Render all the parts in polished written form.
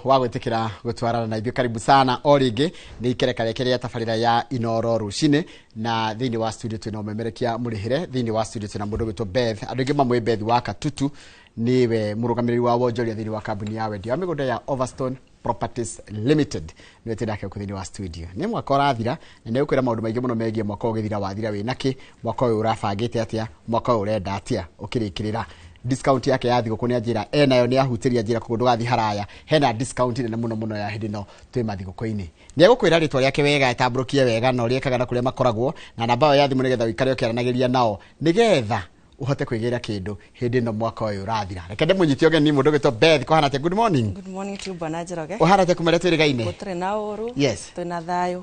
Wa gwĩtĩkĩra gũtwarana na ithuĩ, karibu sana o rĩngĩ. Nĩ ikereka rĩake rĩa tabarĩra ya Inoro rũcinĩ, na thĩinĩ wa studio twĩna ũmemerekia mũrĩhĩre. Thĩinĩ wa studio twĩna mũndũ ũgwĩtwo Beth, andũ aingĩ mamwĩ Beth wa Katutu, nĩwe mũrũgamĩrĩri wa wonjoria thĩinĩ wa kambuni ya wendia wa mĩgũnda ya Overstone Properties Limited. Nĩwe twĩnake gũkũ thĩinĩ wa studio. Nĩ mwaka ũrathira na nĩ gũkwĩra maũndũ maingĩ mũno megiĩ mwaka ũgĩthira, wathira wĩna kĩ, mwaka ũyũ ũrabangĩte atĩa, mwaka ũyũ ũrenda atĩa ũkĩrĩkĩrĩra. Discount yake ya thigũkũ nĩ anjĩra enayo, nĩ ahutĩria njĩra koguo ndũgathiĩ haraya, hena discount nene mũno mũno ya hĩndĩ ĩno twĩ mathigũkũ-inĩ. Nĩ egũkwĩra rĩtwa rĩake wega, etambũrũkie wega na ũrĩa ekaga na kũrĩa makoragwo na namba ĩyo ya thimũ, nĩgetha ũikare ũkĩaranagĩria nao, nĩgetha ũhote kwĩgĩra kĩndũ hĩndĩ ĩno mwaka ũyũ ũrathira. Reke ndĩmũnyite ũgeni mũndũ ũgwĩtwo Beth. Kũhana atĩa? Good morning. Good morning to you, Bwana Njoroge. Ũhana atĩa kuma rĩa twĩrĩgaine? Gũtirĩ na ũru. Twĩna thayũ.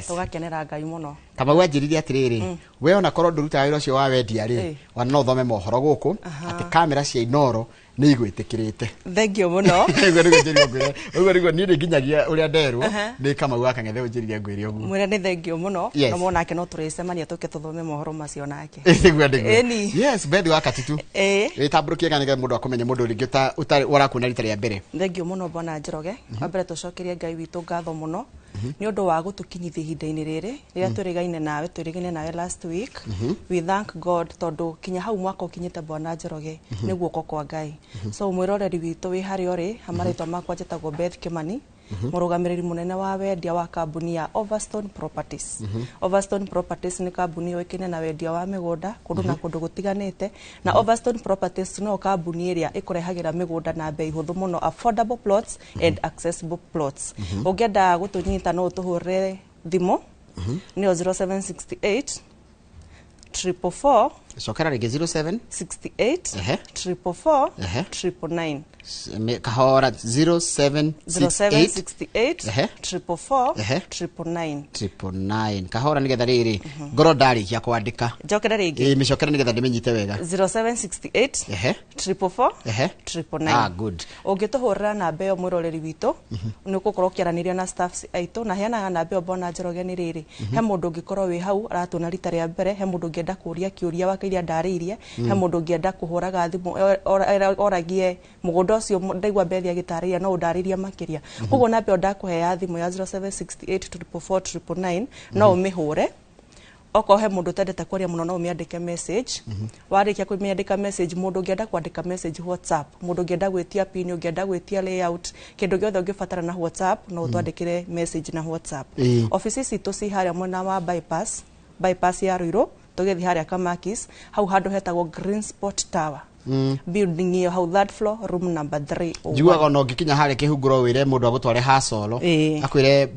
Tũgakenera Ngai mũno. Kamau anjĩrire atĩrĩrĩ, we ona korwo ndũrutaga wĩra ũcio wa wendia rĩ, ona no ũthome mohoro gũkũ atĩ kamera cia Inoro nĩ igwĩtĩkĩrĩte. Thank you mũno. Ũguo nĩguo njĩrirwo ngwĩre, ũguo nĩguo niĩ nĩ nginyagia ũrĩa nderwo nĩ Kamau wa Kang'ethe ũnjĩrire ngwĩre ũguo. Mwĩre nĩ thank you mũno. Na monake no tũrĩcemania tũke tũthome mohoro macio nake. Nĩguo nĩguo. Ĩni. Yes, Beth wa Katutu. Wĩtambũrũkie kana nĩgetha mũndũ akũmenye, mũndũ rĩngĩ ũtarĩ ũrakuona rita rĩa mbere. Thank you mũno, Bwana Njoroge. Wa mbere tũcokerie Ngai witũ ngatho mũno nĩ ũndũ wa gũtũkinyithia ihinda-inĩ rĩrĩ rĩrĩa twĩrĩgaine nawe last week. We thank God tondũ kinya hau mwaka ũkinyĩte, Bwana Njoroge, nĩ guoko kwa Ngai. So mwĩroreri witũ wĩ harĩa ũrĩ, marĩtwa makwa njĩtagwo Beth Kimani, mũrũgamĩrĩri mũnene wa wendia wa kambuni ya Overstone Properties. Overstone Properties nĩ kambuni yũĩkaine na wendia wa mĩgũnda kũndũ na kũndũ gũtiganĩte, na Overstone Properties no kambuni ĩrĩa ĩkũrehagĩra mĩgũnda na bei hũthũ mũno, affordable plots and accessible plots. Ũngĩenda gũtũnyita no ũtũhũrĩre thimũ, nĩyo 0768 444. Cokera rĩngĩ, 07 68 444 999. Kahora, 0768. 0768 444 999. 999. Kahora, nĩgetha rĩrĩ ngorwo ndarĩkia kwandĩka. Njokere rĩngĩ. Ĩ, mĩcokere nĩgetha ndĩmĩnyite wega. 0768 444 999. Ah, good. Ũngĩtũhũrĩra namba ĩyo, mwĩroreri witũ, nĩ ũgũkorwo ũkĩaranĩria na staffs aitũ. Na heanaga namba ĩyo, Bwana Njoroge, nĩ rĩrĩ, he mũndũ ũngĩkorwo wĩ hau aratuona rita rĩa mbere, he mũndũ ũngĩenda kũũria kĩũria wa kĩrĩa ndarĩirie, he mũndũ ũngĩenda kũhũraga thimũ oragie mũgũnda ũcio ndaigua Beth agĩtarĩria no ũndarĩrie makĩria. Koguo namba ĩyo ndakũhe ya thimũ ya 0768 444 999 no ũmĩhũre. Okorwo he mũndũ ũtendete kwaria mũno, no ũmĩandĩke message. Warĩkia kũmĩandĩka message, mũndũ ũngĩenda kwandĩka message WhatsApp, mũndũ ũngĩenda gwĩtia pin, ũngĩenda gwĩtia layout, kĩndũ gĩothe ũngĩbatara na WhatsApp, no ũtwandĩkĩre message na WhatsApp. Ofici citũ ci harĩa mwena wa bypass ya Ruiru, tũgĩthiĩ harĩa Kamakis, hau handũ hetagwo Green Spot Tower, building ĩyo hau third floor, room number 301. Njiguaga ona ũngĩkinya harĩa kĩhunguro wĩre mũndũ agũtware ha Solo, akwĩre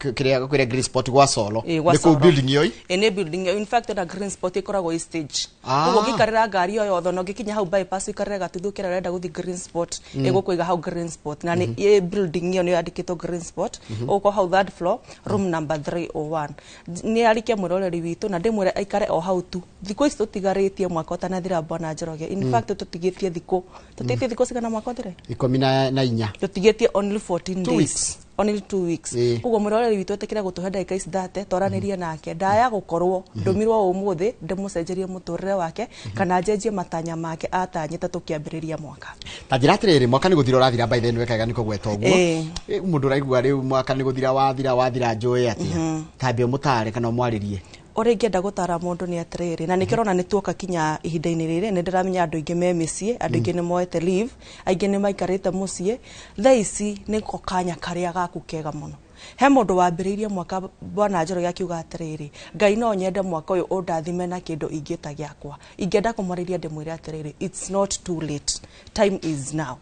kĩrĩa akwĩre Green Spot gwa Solo. Gwa nĩ kũu Solo. Building ĩyo. Ĩ, nĩ building ĩyo. In fact, ona Green Spot ĩkoragwo ĩ stage. Koguo ũngĩikarĩra ngari o yothe, ona ũngĩkinya hau bypass ũikarĩre gatuthu kĩrĩa ũrenda gũthiĩ Green Spot, ĩgũkũiga hau Green Spot, na nĩ ĩ building ĩyo nĩyo yandĩkĩtwo Green Spot. Ũgũkorwo hau third floor, room number 301. Nĩ arike mwĩroreri witũ na ndĩmwĩre aikare o hau tu. Thikũ ici tũtigarĩtie mwaka ũtanathira, Bwana Njoroge, in fact tũtigĩtie thikũ cigana mwaka ũthire? 14. Tũtigĩtie only 14 Two days. weeks. Only 2 weeks. Koguo mwĩroreri witũ etĩkĩre gũtũhe ndagĩka ici 30 twaranĩrie nake. Ndaya gũkorwo ndũmirwo ũmũthĩ ndĩmũcenjerie mũtũrĩre wake kana njenjie matanya make atanyĩte tũkĩambĩrĩria mwaka. Ta njĩra atĩrĩrĩ, mwaka nĩ gũthira ũrathira, by the way, wekaga nĩ kũgweta ũguo. Mũndũ ũraigua rĩu mwaka nĩ gũthira wathira wathira, njũĩ atĩa, tambia ũmũtare kana ũmwarĩrie. Ũrĩa ingĩenda gũtara mũndũ nĩ atĩrĩrĩ, na nĩkĩo ũrona nĩ tuoka kinya ihinda-inĩ rĩrĩ, nĩ ndĩramenya andũ aingĩ me mĩciĩ, andũ aingĩ nĩ moete leave, aingĩ nĩ maikarĩte mũciĩ. Thaa ici nĩko kanya karĩa gaku kega mũno. He mũndũ wambĩrĩirie mwaka, Bwana Njoroge, akiuga atĩrĩrĩ, "Ngai, no nyende mwaka ũyũ ũndathime na kĩndũ ingĩta gĩakwa." Ingĩenda kũmwarĩria ndĩmwĩre atĩrĩrĩ, it's not too late, time is now.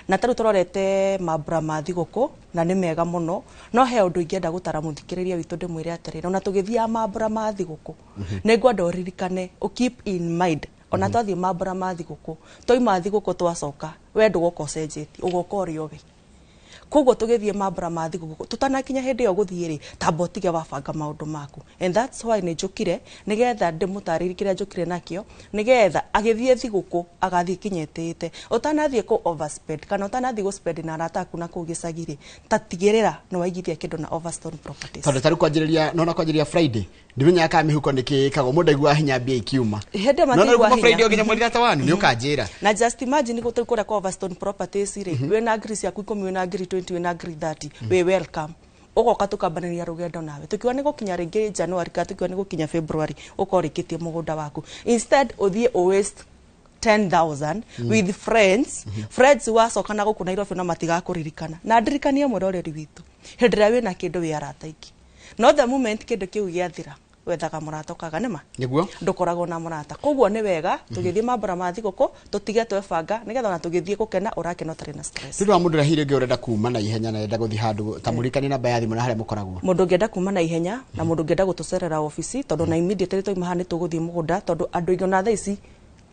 Na tarĩu tũrorete mambura ma thigũkũ na nĩ mega mũno, no he ũndũ ingĩenda gũtara mũthikĩrĩria witũ ndĩmwĩre atĩrĩrĩ, ona tũgĩthiaga mambura ma thigũkũ, nĩ ngwenda ũririkane, ũ keep in mind, ona twathiĩ mambura ma thigũkũ, twaima thigũkũ twacoka, we ndũgoka ũcenjetie, ũgoka ũrĩ o we. Koguo tũgĩthiĩ mambura ma thigũkũ tũtanakinya hĩndĩ ĩyo gũthiĩ rĩ, tamba ũtige wabanga maũndũ maku. And that's why nĩ njũkire nĩgetha ndĩmũtarĩrie kĩrĩa njũkire nakĩo, nĩgetha agĩthiĩ thigũkũ agathiĩ kinya etĩĩte. Ũtanathiĩ kũ overspend kana ũtanathiĩ gũ spend na arata aku na kũu gĩcagi rĩ, ta tigĩrĩra nĩ waigithia kĩndũ na Overstone Properties. Tondũ tarĩu kwanjĩrĩria nona kwanjĩrĩria Friday ndimenyaga kana mĩhuko nĩ kĩĩkagwo mũndũ aiguaga hinya mbia ikiuma. Hĩndĩ No, no, matiigua kuma Friday hinya. nginya mweri 31 nĩ ũkanjĩra. Na just imagine gũtũ kũrĩa kwa Overstone Properties rĩ, wĩna ngiri ciaku 10, wĩna ngiri 20, wĩna ngiri 30, wĩ welcome. Ũgoka tũkambanĩria rũgendo nawe, tukiwa nĩ gũkinya rĩngĩ January kana tukiwa nĩ gũkinya February, ũkorwo ũrĩkĩtie mũgũnda waku. Instead ũthiĩ ũ waste 10,000 with friends. Friends wacoka na gũkũ Nairobi na matigakũririkana. Na ndirikanie mwĩroreri witũ, hĩndĩ ĩrĩa wĩna kĩndũ wĩ arata aingĩ, no the moment kĩndũ kĩu gĩathira, wethaga mũrata ũkaga nĩma Nĩguo. Ndũkoragwo na mũrata. Koguo nĩ wega tũgĩthiĩ mambura ma thigũkũ tũtige twebanga, nĩgetha ona tũgĩthiĩ gũkena ũrakena ũtarĩ na stress. Nĩ ũndũ wa mũndũ ũrĩa hihi rĩngĩ ũrenda kuma na ihenya na arenda gũthiĩ handũ, ta mũririkanie namba ya thimũ na harĩa mũkoragwo. Mũndũ ũngĩenda kuma na ihenya na mũndũ ũngĩenda gũtũcerera obici, tondũ na immediately twauma haha nĩ tũgũthiĩ mũgũnda, tondũ andũ aingĩ ona thaa ici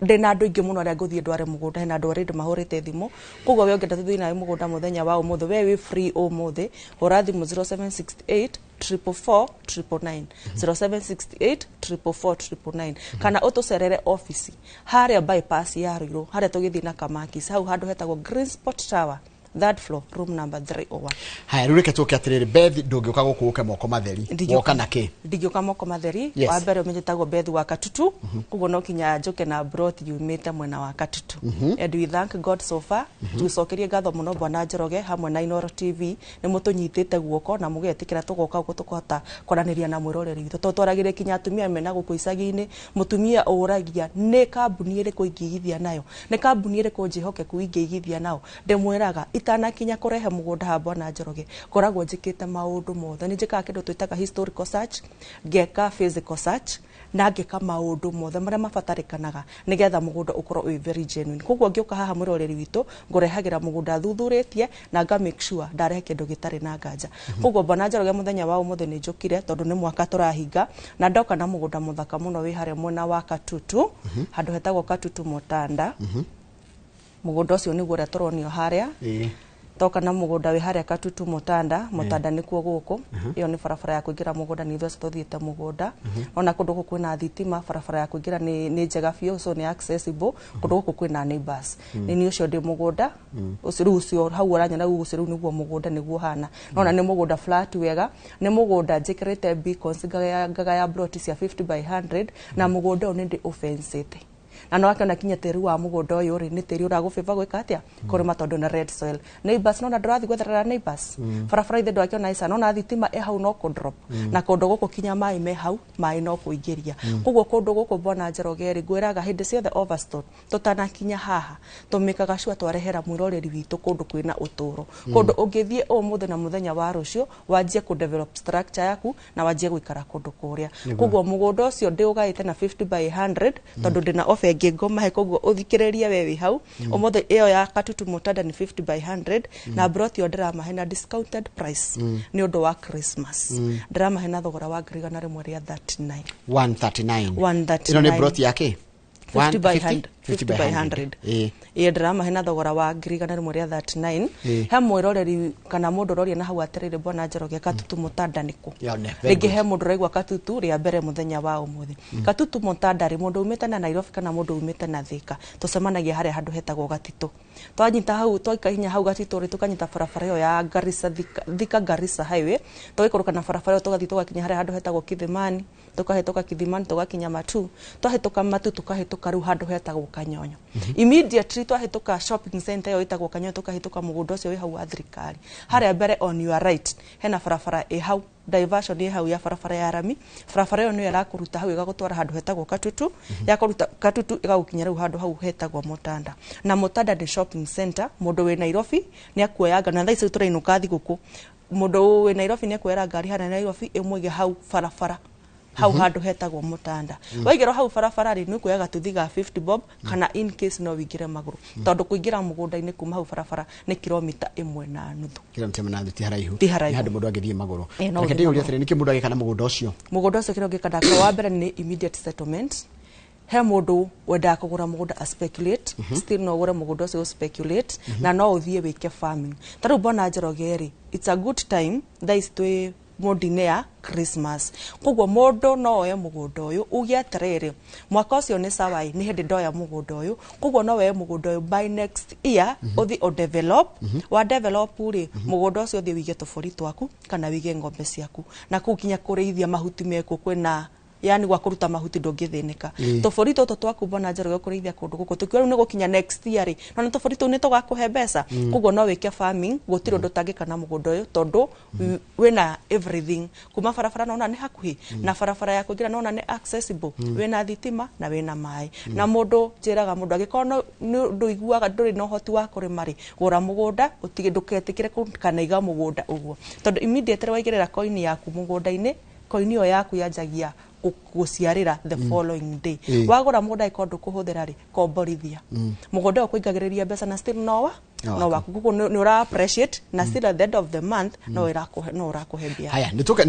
ndĩna andũ aingĩ mũno arĩa ngũthiĩ ndware mũgũnda, hena andũ already mahũrĩte thimũ. Koguo we ũngĩenda tũthiĩ nawe mũgũnda mũthenya wa ũmũthĩ, we wĩ free ũmũthĩ, hũra thimũ 0768 444 999, 0768 444 999, kana ũtũcerere obici harĩa bypass ya Ruiru, harĩa tũgĩthiĩ na Kamakis, hau handũ hetagwo Green Spot Tower, third floor, room number 301. Haya, rĩu reke tũke atĩrĩrĩ, Beth, ndũngĩũka gũkũ ũke moko matheri. Woka na kĩ? Ndingĩũka moko matheri. Yes. Wa mbere ũmenyetagwo Beth wa Katutu, koguo no kinya njũke na brot yumĩte mwena wa Katutu. And we thank God so far. Tũcokerie ngatho mũno Bwana Njoroge hamwe na Inooro TV, nĩ mũtũnyitĩte guoko na mũgetĩkĩra tũgoka gũkũ tũkahota kwaranĩria na mwĩroreri witũ, tondũ twaragĩria kinya atumia mena gũkũ icagi-inĩ. Mũtumia ũragia nĩ kambuni ĩrĩkũ ingĩigithia nayo, nĩ kambuni ĩrĩkũ njĩhokeku ingĩigithia nao, ndĩmwĩraga itanakinya kũrehe mũgũnda ha Bwana Njoroge ngoragwo njĩkĩte maũndũ mothe. Nĩ njĩkaga kĩndũ twĩtaga historical search, ngeka physical search, na ngĩka maũndũ mothe marĩa mabatarĩkanaga nĩgetha mũgũnda ũkorwo wĩ very genuine. Koguo ngĩũka haha mwĩroreri witũ ngũrehagĩra mũgũnda thuthurĩtie na nga make sure ndarehe kĩndũ gĩtarĩ na nganja. Koguo Bwana Njoroge mũthenya wa ũmũthĩ nĩ njũkire tondũ nĩ mwaka tũrahinga, na ndoka na mũgũnda mũthaka mũno wĩ harĩa mwena wa Katutu, handũ hetagwo Katutu Mutanda. Mũgũnda ũcio nĩguo ũrĩa tũronio harĩa. Toka na mũgũnda wĩ harĩa Katutu Mutanda. Mutanda nĩkuo gũkũ, ĩyo nĩ barabara ya kũingĩra mũgũnda, nĩ ithuĩ acio tũthiĩte mũgũnda. Ona kũndũ gũkũ kwĩna thitima, barabara ya kũingĩra nĩ njega biũ, so nĩ accessible. Kũndũ gũkũ kwĩna neighbors. Nĩ niĩ ũcio ndĩ mũgũnda ũcio rĩu, ũcio hau ũranyona rĩu, ũcio rĩu nĩguo mũgũnda nĩguo hana. Nona nĩ mũgũnda flat wega, nĩ mũgũnda njĩkĩrĩte beacons, ngagaya plot cia 50 by 100, na mũgũnda ũyũ nĩ ndĩ ũfencĩte, na no akĩona kinya tĩri wa mũgũnda ũyũ rĩ, nĩ tĩri ũragũbĩba gwĩka atĩa kũrĩma, tondũ nĩ red soil. Neighbors, nona ndũrathiĩ gwetherera neighbors barabara ithe ndwakĩona ica, nona thitima ĩ hau no kũ drop, na kũndũ gũkũ kinya maĩ me hau, maĩ no kũingĩria. Koguo kũndũ gũkũ Bwana Njoroge rĩ, ngwĩraga hĩndĩ ciothe Overstone tũtanakinya haha tũmĩkaga sure twarehera mwĩroreri witũ kũndũ kwĩna ũtũro, kũndũ ũngĩthiĩ ũmũthĩ na mũthenya wa rũciũ wanjie kũ develop structure yaku na wanjie gũikara kũndũ kũrĩa. Koguo mũgũnda ũcio ndĩũgaĩte na 50 by 100 tondũ ndĩna offer ĩngĩ ngũmahe. Koguo ũthikĩrĩrie we wĩ hau ũmũthĩ, ĩyo ya Katutu Mutanda nĩ 50 by 100, na broti ĩyo ndĩramahe na discounted price nĩ ũndũ wa Christmas, ndĩramahe na thogora wa 139,000. 139. 139. Ĩno nĩ broti ya kĩ? 50 by 150? 100. 50 by 100. Ĩĩ, ndĩramahe na thogora wa 139,000. He mwĩroreri kana mũndũ ũroria na hau atĩrĩrĩ, Bwana Njoroge, Katutu Mutanda nĩkũ? Yone, very Rĩngĩ good. he mũndũ ũraigua Katutu rĩa mbere mũthenya wa ũmũthĩ. Katutu Mutanda rĩ, mũndũ umĩte na Nairobi kana mũndũ umĩte na Thika, tũcemanagia harĩa handũ hetagwo Gatitũ. Twanyita hau, twaikahinya hau Gatitũ rĩ, tũkanyita barabara ĩyo ya Garissa Thika, Thika Garissa highway, tũgaikũrũka na barabara ĩyo tũgathiĩ tũgakinya harĩa handũ hetagwo Kithimani, tũkahĩtũka Kithimani tũgakinya Matu, twahĩtũka Matu tũkahĩtũka rĩu handũ hetagwo Kanyonyo. Immediately twahĩtũka shopping center ĩyo ĩtagwo Kanyonyo, tũkahĩtũka mũgũnda ũcio wĩ hau wa thirikari harĩa mbere, on your right hena barabara ĩ hau, diversion ĩ hau ya barabara ya rami. Barabara ĩyo nĩyo ĩrakũruta hau ĩgagũtwara handũ hetagwo Katutu, yakũruta Katutu ĩgagũkinya rĩu handũ hau hetagwo Mutanda. Na Mutanda nĩ shopping center, mũndũ wĩ Nairobi nĩ akuoya na thaa ici tũrainũka thigũkũ, mũndũ wĩ Nairobi nĩ akuoera ngari harĩa Nairobi ĩmũige hau barabara hau handũ hetagwo Mutanda. Waigĩrwo hau barabara rĩ, nĩ ũkuoya gatuthi ga 50 bob, kana in case no wĩingĩre magũrũ, tondũ kũingĩra mũgũnda-inĩ kuma hau barabara nĩ kilomita 1.5. Kilomita 1.5 ti haraihu. Ti haraihu. Nĩ handũ mũndũ angĩthiĩ magũrũ. Ĩĩ, no Reke ũthiĩ ndĩyũrie magũrũ. atĩrĩ, nĩkĩ mũndũ agĩka na mũgũnda ũcio? Mũgũnda ũcio kĩrĩa ũngĩka ndaka wa mbere nĩ immediate settlement. He mũndũ wendaga kũgũra mũgũnda a speculate, still no ũgũre mũgũnda ũcio speculate na no ũthiĩ wĩke farming. Ta rĩu Bwana Njoroge rĩ, it's a good time thaa ici twĩ mood-inĩ ya Christmas, koguo mũndũ no oe mũgũnda ũyũ uge atĩrĩrĩ, mwaka ũcio nĩ sawa ĩ, nĩ hĩndĩ ndoya mũgũnda ũyũ, koguo no woe mũgũnda ũyũ by next year ũthiĩ ũ develop. Wa develop rĩ, mũgũnda ũcio ũthiĩ wĩige tũbũri twaku kana wĩige ng'ombe ciaku, na kũu kinya kũrĩithia mahuti mekuo, kwĩna yani gwa kũruta mahuti, ndũngĩthĩnĩka. Tũbũri tũtũ twaku, Bwana Njoroge, kũrĩithia kũndũ gũkũ tũkiuga rĩu nĩ gũkinya next year rĩ, no nĩ tũbũri tũu nĩ tũgakũhe mbeca. Koguo no wĩke farming, gũtirĩ ũndũ ũtangĩka na mũgũnda ũyũ tondũ wĩna everything. Kuma barabara nona nĩ hakuhĩ na barabara ya kũingĩra, nona nĩ accessible, wĩna thitima na wĩna maĩ. Na mũndũ njĩraga mũndũ angĩkorwo nĩ ndũiguaga ndũrĩ na ũhoti wa kũrĩma rĩ, gũra mũgũnda ũtige, ndũgetĩkĩre kanaiga mũgũnda ũguo, tondũ immediately waigĩrĩra koini yaku mũgũnda-inĩ, koini ĩyo yaku yanjagia gũciarĩra the following day. Wagũra mũgũnda ĩkorwo ndũkũhũthĩra rĩ, komborithia mũgũnda ũyũ kũingagĩrĩria mbeca na still nowa No no waku, koguo nĩ ũra appreciate na still at the end of the month no ĩrakũhe, no ũrakũhe mbia. Haya, nĩtũke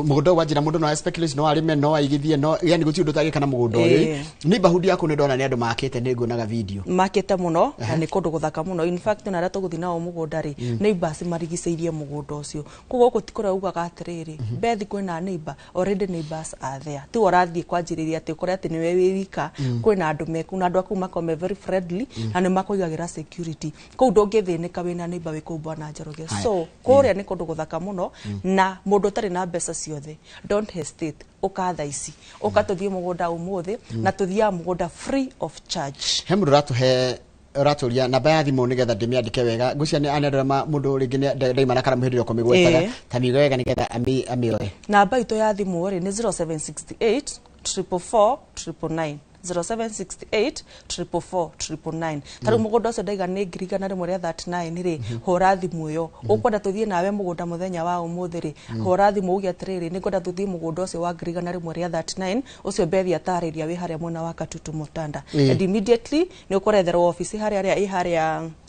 mũgũnda ũyũ wa njĩra mũndũ no speculate, no arĩme, no aigithie, no yani gũtirĩ ũndũ ũtangĩka na mũgũnda ũyũ. Nĩ bahudi yaku nĩ ndona nĩ andũ makĩte, nĩ nguonaga video. Makĩte mũno na nĩ kũndũ gũthaka mũno. In fact, ona arĩa tũgũthiĩ nao mũgũnda rĩ, neighbors marigicĩirie mũgũnda ũcio, koguo gũkũ ti kũrĩa ugaga atĩrĩrĩ, Beth, kwĩna neighbor. Already neighbors are there, ti ũrathiĩ kwanjĩrĩria atĩ ũkore atĩ nĩwe wĩ wika. Kwĩna andũ meku na andũ aku makorwo me very friendly na nĩ makũigagĩra security kũu, ndũngĩthĩnĩka wĩna neighbor wĩ kũu, Bwana Njoroge. So kũrĩa nĩ kũndũ gũthaka mũno, na mũndũ ũtarĩ na mbeca ciothe, don't hesitate, ũka thaa ici, ũka tũthiĩ mũgũnda ũmũthĩ, na tũthiaga mũgũnda free of charge. He mũndũ ũratũhe, ũratũria namba ya thimũ nĩgetha ndĩmĩandĩke wega. Ngwĩciria nĩ anendera mũndũ rĩngĩ ndaima na karamu hĩndĩ ĩrĩa ũkũmĩgwetaga. Ta mĩuge wega nĩgetha amĩoe. Namba itũ ya thimũ rĩ nĩ 0768 444 999, 0768 444 999. Ta rĩu mũgũnda ũcio ndaiga nĩ 139 rĩ, hũra thimũ ĩyo. Ũkwenda tũthiĩ nawe mũgũnda mũthenya wa ũmũthĩ rĩ, hũra thimũ uge atĩrĩrĩ, nĩ ngwenda tũthiĩ mũgũnda ũcio wa 139 ũcio Bethi atarĩria wĩ harĩa mwena wa Katutu Mutanda. And immediately nĩ ũkũretherwo obici harĩa ĩrĩa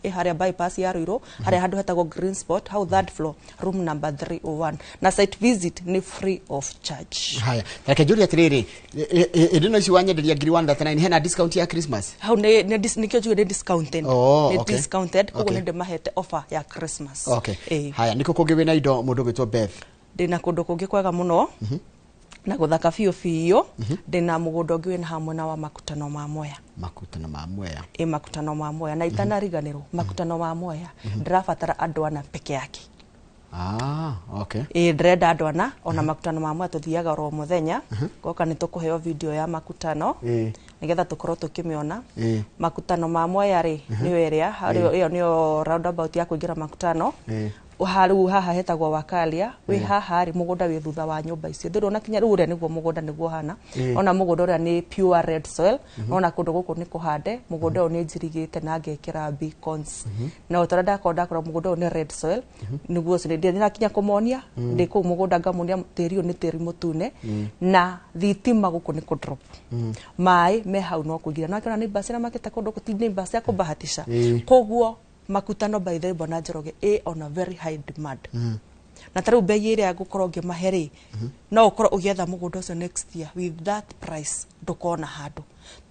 ĩ harĩa bypass ya Ruiru, harĩa handũ hetagwo Green Spot, hau third floor, room number 301, na site visit nĩ free of charge. Haya, reke njũrie atĩrĩrĩ, ĩndĩ no ici wanyenderia ngiri 139, hena discount ya Christmas? Hau nĩ nĩkĩo njuge nĩ discounted. Oh, nĩ discounted, koguo nĩ ndĩmahete offer ya Christmas. Haya, nĩkũ kũngĩ wĩna indo, mũndũ ũgwĩtwo Beth? Ndĩna kũndũ kũngĩ kwega mũno na gũthaka biũ biũ. Ndĩna mũgũnda ũngĩ wĩna hamwe na wa Makutano ma Mwea. Makutano ma Mwea. Ĩ, Makutano ma Mwea, na itanariganĩrwo, Makutano ma Mwea ndĩrabatara andũ ana peke yake. Ah, okay. Ĩ, ndĩrenda andũ ana. Ona Makutano ma Mwea tũthiaga oro mũthenya, goka nĩ tũkũheo video ya Makutano nĩgetha tũkorwo tũkĩmĩona. Makutano ma Mwea rĩ, nĩyo ĩrĩa ĩyo nĩyo roundabout ya kũingĩra Makutano. Rĩu haha hetagwo Wakalia, wĩ haha rĩ, mũgũnda wĩ thutha wa nyũmba icio ndĩrona kinya rĩu. Ũrĩa nĩguo mũgũnda nĩguo hana. Ona mũgũnda ũrĩa nĩ pure red soil. Ona kũndũ gũkũ nĩ kũhande, mũgũnda ũyũ nĩ njirigĩte na ngekĩra beacons, na o torĩa ndakorwo ndakora mũgũnda ũyũ nĩ red soil nĩguo ũcio ndĩrakinya kũmonia ndĩ kũu mũgũnda, ngamonia tĩri ũyũ nĩ tĩri mũtune, na thitima gũkũ nĩ kũ drop maĩ me hau no kũingĩra no akĩona neighbors arĩa makĩte kũndũ gũkũ ti neighbors a kũbahatisha. Koguo Makutano, by the way, Bwana Njoroge, ĩ on a very high demand, na ta rĩu bei ĩrĩa ngũkorwo ngĩmahe rĩ, no ũkorwo ũgĩetha mũgũnda ũcio next year with that price ndũkona handũ,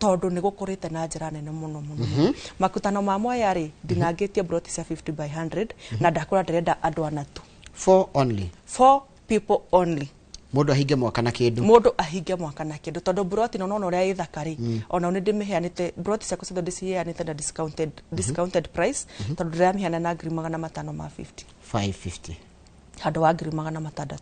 tondũ nĩ gũkũrĩte na njĩra nene mũno mũno mũno. Makutano ma Mwea rĩ, ndinangĩtie broti cia 50 by 100 na ndakũra ndĩrenda andũ ana tu. Four only? Four people only. Mũndũ ahinge mwaka na kĩndũ? Mũndũ ahinge mwaka na kĩndũ, tondũ broti no nona ũrĩa ĩthaka rĩ, ona nĩ ndĩmĩheanĩte broti ciakwa ciothe ndĩciheanĩte na discounted price, tondũ ndĩramĩheana na 550,000. 550? Handũ wa 600,000.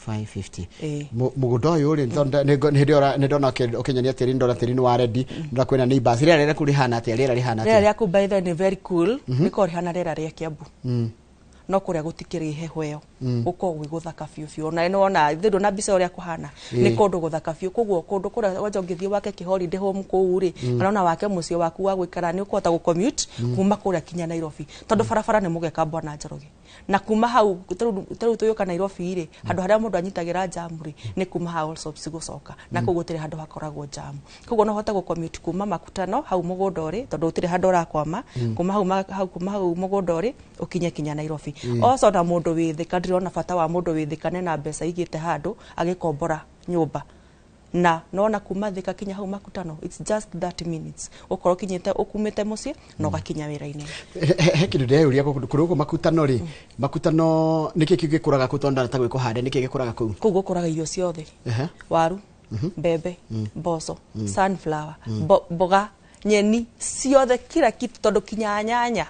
550? Ĩĩ. Mũgũnda ũyũ rĩ, nĩ hĩndĩ ĩyo nĩ ndona ũkĩnyonia tĩri, ndona tĩri nĩ wa ready, ndona kwĩna neighbors. Rĩera rĩrĩa kũu rĩhana atĩa? Rĩera rĩhana Rĩera atĩa? Rĩaku by the way nĩ very cool, rĩkoragwo rĩhana rĩera rĩa Kiambu, no kũrĩa gũtikĩrĩ heho ĩyo, gũkoragwo gwĩ gũthaka biũ biũ. Ona nĩ wona thĩ na mbica ũrĩa kũhana, nĩ kũndũ gũthaka biũ. Koguo kũndũ kũrĩa wanja ũngĩthiĩ wake kĩ holiday home kũu rĩ, kana ona wake mũciĩ waku wa gũikara, nĩ ũkũhota gũ-commute kuma kũrĩa kinya Nairobi, tondũ barabara nĩ mũgeka, Bwana Njoroge. Na kuma hau tarĩu tũgĩũka Nairobi rĩ, handũ harĩa mũndũ anyitagĩra jamu rĩ, nĩ kuma hau Allsops gũcoka, na kũu gũtirĩ handũ hakoragwo jamu. Koguo no ũhote gũ-commute kuma Makutano hau mũgũnda ũrĩ, tondũ gũtirĩ handũ ũrakwama kuma hau kuma hau mũgũnda ũrĩ ũkinye kinya Nairobi. Also na mũndũ wĩ Thika, ndĩrona bata wa mũndũ wĩ Thika nena mbeca igĩte handũ agĩkombora nyũmba. Na nona kuma Thika kinya hau Makutano, it's just 30 minutes ukorwo kinyite ukumite mucii na ugakinya wira-inĩ. He kindu ndeyũria kũrĩ gũkũ Makutano rĩ, Makutano nĩkĩ kĩu gĩkũraga kũu? Tondũ ta gwĩkũhande, nĩkĩ gĩkũraga kũu? Kũu gũkũraga irio ciothe. Waru, mbembe, mboco, sunflower, mboga, nyeni ciothe, kila kitu, tondũ kinya nyanya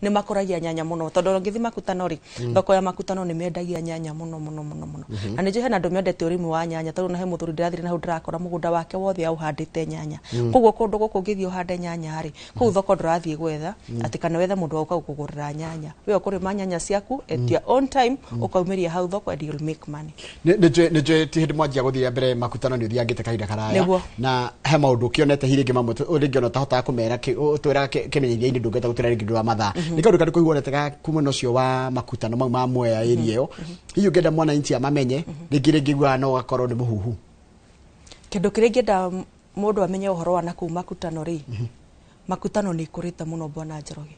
nĩ makũragia nyanya mũno, tondũ ũngĩthiĩ Makutano rĩ, thoko ya Makutano nĩ mendagia nyanya mũno mũno mũno mũno. Na nĩ njũĩ hena andũ mendete ũrĩmi wa nyanya, tondũ na he mũthuri ndĩrathire na hau ndĩrakora mũgũnda wake wothe aũhandĩte nyanya. Koguo kũndũ gũkũ ũngĩthiĩ ũhande nyanya rĩ, kũu thoko ndũrathiĩ gwetha atĩ kana wethe mũndũ wa gũka gũkũgũrĩra nyanya. We ũkũrĩma nyanya ciaku at your own time, ũkaumĩria hau thoko and you'll make money. Nĩ njũĩ ti hĩndĩ mwanjia gũthiĩ mbere Makutano, nĩ ũthiangĩte kahinda karaya. Nĩguo. Na he maũndũ ũkĩonete hihi rĩngĩ mamwe rĩngĩ ona ũtahotaga kũmera ũtwĩraga kĩmenyithia-inĩ, ndũngĩhota gũtwĩra rĩngĩ ndũ wa mathaa. Nĩ kaũndũ karĩkũ hihi wonete ga kumana ũcio wa Makutano mau ma Mwea area ĩyo, hihi ũngĩenda mwananchi amamenye, rĩngĩ guaga no gakorwo nĩ mũhuhu? Kĩndũ kĩrĩa ingĩenda mũndũ amenye ũhoro wa nakũu Makutano rĩ, Makutano nĩ ĩkũrĩte mũno, bwana Njoroge.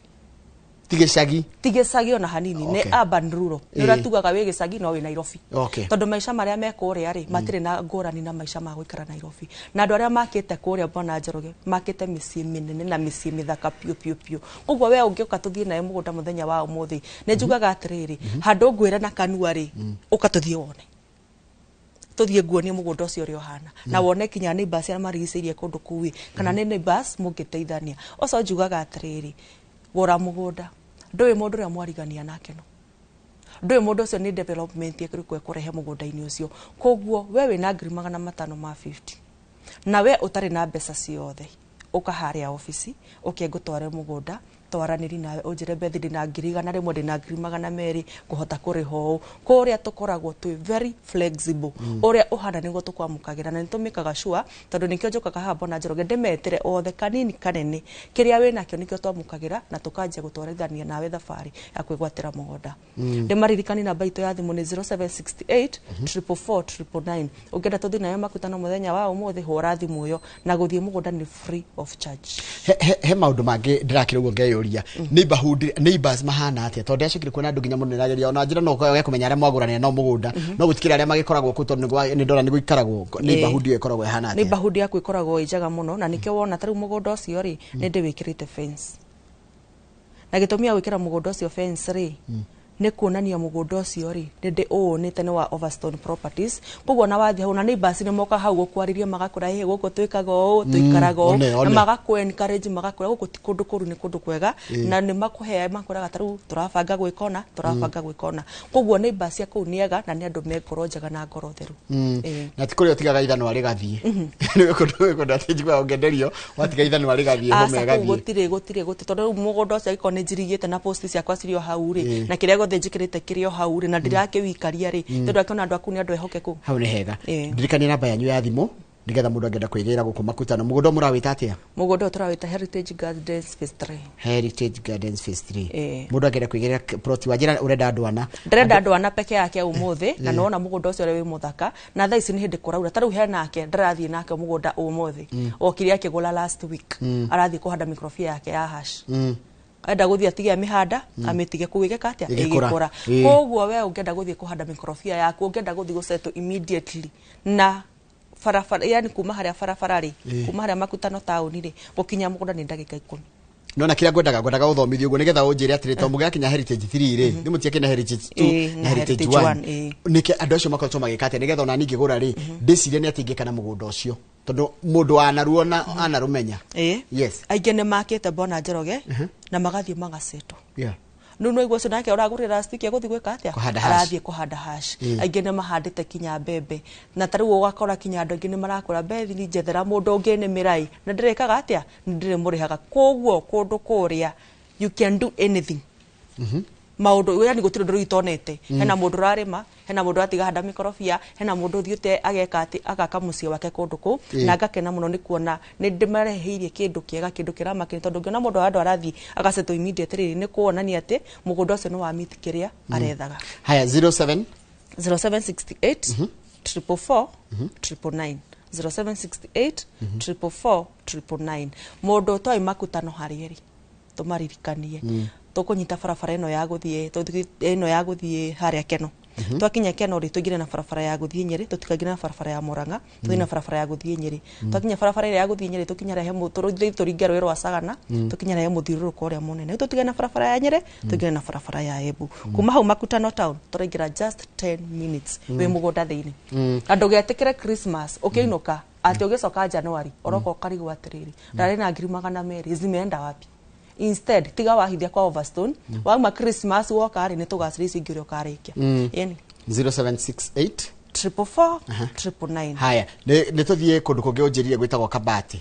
Ti gĩcagi? Ti gĩcagi ona hanini, nĩ urban rural. Nĩ ũrĩa tugaga wĩ gĩcagi no wĩ Nairobi. Tondũ maica marĩa me kũrĩa rĩ, matirĩ na ngũrani na maica ma gũikara Nairobi. Na andũ arĩa makĩte kũrĩa, bwana Njoroge, makĩte mĩciĩ mĩnene na mĩciĩ mĩthaka piũ piũ piũ. Koguo we ũngĩũka tũthiĩ nawe mũgũnda mũthenya wa ũmũthĩ, nĩ njugaga atĩrĩrĩ, handũ ngwĩre na kanua rĩ, ũka tũthiĩ wone, tũthiĩ nguonie mũgũnda ũcio ũrĩa ũhana, na wone kinya neighbors arĩa marigicĩirie kũndũ kũu ĩ, kana nĩ neighbors mũngĩteithania. Ũcio njugaga atĩrĩrĩ, gũra mũgũnda, ndũĩ mũndũ ũrĩa mwarigania nake, no ndũĩ mũndũ ũcio nĩ development ĩrĩkũ ekũrehe mũgũnda-inĩ ũcio. Koguo we wĩna 550,000 na we ũtarĩ na mbeca ciothe, ũka harĩa obici, ũke ngũtware mũgũnda, twaranĩri nawe, ũnjĩre, "Bethi, ndĩna 100,000, ndĩna 200,000, ngũhota kũrĩha ũũ." Kũrĩa tũkoragwo twĩ very flexible. Ũrĩa ũhana nĩguo tũkwamũkagĩra, na nĩ tũmĩkaga sure, tondũ nĩkĩo njũkaga haha, mbona Njoroge, ndĩmetĩre othe kanini kanene, kĩrĩa wĩnakĩo nĩkĩo twamũkagĩra, na tũkanjia gũtwarithania nawe thabarĩ ya kwĩgwatĩra mũgũnda. Ndĩmaririkani namba itũ ya thimũ nĩ 0768 444 999. Ũngĩenda tũthiĩ nayo Makutano mũthenya wa ũmũthĩ, hũra thimũ ĩyo, na gũthiĩ mũgũnda nĩ free of charge. He maũndũ mangĩ ndĩrakĩra ũguo ngeyũria, neighborhood, neighbors mahana atĩa? Tondũ ndĩracokire kuona andũ nginya mũndũ nĩrageria ona njĩra no ũkage kũmenya arĩa mwagũrania no mũgũnda, no gũtikĩrĩ arĩa magĩkoragwo kũu, tondũ nĩ ndona nĩ gũikaragwo. Neighborhood ĩyo ĩkoragwo ĩhana atĩa? Neighborhood yaku ĩkoragwo ĩ njega mũno, na nĩkĩo wona ta rĩu mũgũnda ũcio rĩ, nĩ ndĩwĩkĩrĩte fence. Na gĩtũmi ya gwĩkĩra mũgũnda ũcio fence rĩ, nĩ kuonania mũgũnda ũcio rĩ, nĩ ndĩ ũũnĩte, nĩ wa Overstone Properties. Koguo na wathiĩ hau na neighbors nĩ moka hau gũkwarĩria, magakwĩra, "Ĩ gũkũ twĩkaga ũũ, tũikaraga ũũ," One, na one. magakũ encourage, magakwĩra gũkũ ti kũndũ kũru, nĩ kũndũ kwega, na nĩ makũhe makwĩraga ta rĩu tũrabanga gwĩka ũna, tũrabanga gwĩka ũna. Koguo neighbors cia kũu nĩ ega, na nĩ andũ me ngoro njega na ngoro theru. Na ti kũrĩa ũtigaga ithanwa rĩgathiĩ? Nĩ kũndũ kũndũ atĩ njiguaga ũngĩenderio watiga ithanwa rĩgathiĩ, homa Aca, kũu ĩgathiĩ. Gũtirĩ, tondũ rĩu mũgũnda ũcio angĩkorwo nĩ njirigĩte na post ciakwa cirĩ o hau rĩ, na kĩrĩa gĩothe njĩkĩrĩte kĩrĩ o hau rĩ, na ndirakĩwikaria rĩ, tondũ akĩona andũ aku nĩ andũ ehokeku. Hau nĩ hega. Ndirikania namba yanyu ya thimũ nĩgetha mũndũ angĩenda kwĩgĩra gũkũ Makutano. Mũgũnda ũyũ mũrawĩta atĩa? Mũgũnda ũyũ tũrawĩta Heritage Gardens Phase 3. Heritage Gardens Phase 3. Ĩĩ. Mũndũ angĩenda kwĩgĩra plot, wanjĩra ũrenda andũ ana. Ndĩrenda andũ ana peke yake ũmũthĩ, na nĩwona mũgũnda ũcio ũrĩa wĩ mũthaka, na thaa ici nĩ hĩndĩ kũraura. Ta rĩu he nake ndĩrathiĩ nake mũgũnda ũmũthĩ, okire akĩgũra last week, arathiĩ kũhanda mĩkorobia yake ya hash. Enda gũthiĩ atige amĩhanda, amĩtige kũu ĩgeka atĩa? Ĩgĩkũra. Ĩgĩkũra. Koguo we ũngĩenda gũthiĩ kũhanda mĩkorobia yaku, ũngĩenda gũthiĩ gũsettle immediately na barabara, yani kuma harĩa barabara rĩ, kuma harĩa Makutano taũni rĩ, gũkinya mũgũnda nĩ ndagĩka 10. Nona kĩrĩa ngwendaga gũthomithio ũguo nĩgetha ũnjĩre atĩrĩ, to mũgĩakinya Heritage 3 rĩ, nĩ mũtiakinya Heritage 2 Ĩĩ, na Heritage Heritage 1. 1, ĩĩ. Nĩkĩ andũ acio makoretwo magĩka atĩa nĩgetha ona niĩ ngĩgũra rĩ, ndĩcirie nĩ atĩ ingĩka na mũgũnda ũcio, tondũ mũndũ wanaruona anarũmenya? Yes. Aingĩ nĩ makĩte, mbona Njoroge, na magathiĩ magasetwo. Rĩu no igua ũcio nake ũragũrĩra last week egũthiĩ gwĩka atĩa? Kũhanda hash. Arathiĩ kũhanda hash. Aingĩ nĩ mahandĩte kinya mbembe, na ta rĩu ũgakora kinya andũ aingĩ nĩ marakũra, "Bethi, ni njethera mũndũ ũngĩnĩmĩra ĩ, na ndĩrĩkaga atĩa, nĩ ndĩrĩmũrĩhaga." Koguo kũndũ kũrĩa you can do anything, maũndũ yani gũtirĩ ũndũ rĩu itonete. Hena mũndũ ũrarĩma, hena mũndũ ũratiga handa mĩkorobia, hena mũndũ ũthiĩte ageka atĩ agaka mũciĩ wake kũndũ kũu. Na ngakena mũno nĩ kuona nĩ ndĩmareheirie kĩndũ kĩega, kĩndũ kĩramakenia, tondũ ũngĩona mũndũ handũ arathiĩ agasettle immediately, nĩ kuonania atĩ mũgũnda ũcio nĩ wa meet kĩrĩa arethaga. Haya, 07 0768 444 999, 0768 444 999. Mũndũ ũtoĩ Makutano harĩa ĩrĩ, tũmaririkanie, tũkũnyita barabara ĩno ya gũthiĩ, ĩno ya gũthiĩ harĩa Keno. Twakinya Kenol rĩ, tũingĩre na barabara ya gũthiĩ Nyĩrĩ, tũtikaingĩre na barabara ya Murang'a, tũthiĩ na barabara ya gũthiĩ Nyĩrĩ. Twakinya barabara ĩrĩa ya gũthiĩ Nyĩrĩ, tũkinya rehe tũthiĩ tũringe rũĩ rwa Sagana, tũkinya rehe mũthiũrũrũko ũrĩa mũnene. Rĩu tũtigane na barabara ya Nyĩrĩ, tũingĩre na barabara ya Embu. Kuma hau Makutano town tũraingĩra just 10 minutes wĩ mũgũnda thĩinĩ. Na ndũgetĩkĩre Christmas ũkĩinũka atĩ ũgĩcoka January ũroka ũkarigwo atĩrĩrĩ, ndarĩ na 200,000 zimeenda wapi? Instead tiga wahithia kwa Overstone, wauma Christmas woka rĩ, nĩ tũgacĩra icio ingĩ ũrĩa ũkarĩkia. Ĩni. 0768 444 999. Haya, nĩ tũthiĩ kũndũ kũngĩ ũnjĩrire gwĩtagwo Kabati.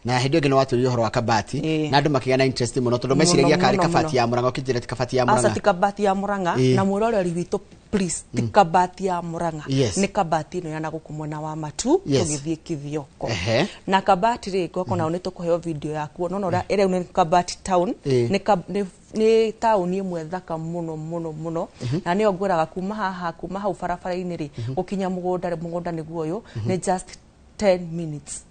Na hĩndĩ ĩngĩ nĩ watwĩrire ũhoro wa Kabati, na andũ makĩgĩa na interest mũno tondũ meciragia karĩ Kabati ya Murang'a, ũkĩnjĩra ti Kabati ya Aca, Murang'a. ti Kabati ya Murang'a. Na mwĩroreri witũ, please, ti Kabati ya Murang'a. Nĩ Kabati ĩno ya na gũkũ mwena wa Matu, tũgĩthiĩ Kithioko. Na Kabati rĩ, ngwako nao nĩ tũkũheo video yakuo nona ũrĩa ĩrĩa nĩ Kabati town. Nĩ taũni ĩmwe thaka mũno mũno mũno, na nĩyo ngwĩraga kuma haha, kuma hau barabara-inĩ rĩ, gũkinya mũgũnda rĩ, mũgũnda nĩguo ũyũ, nĩ just 10 minutes,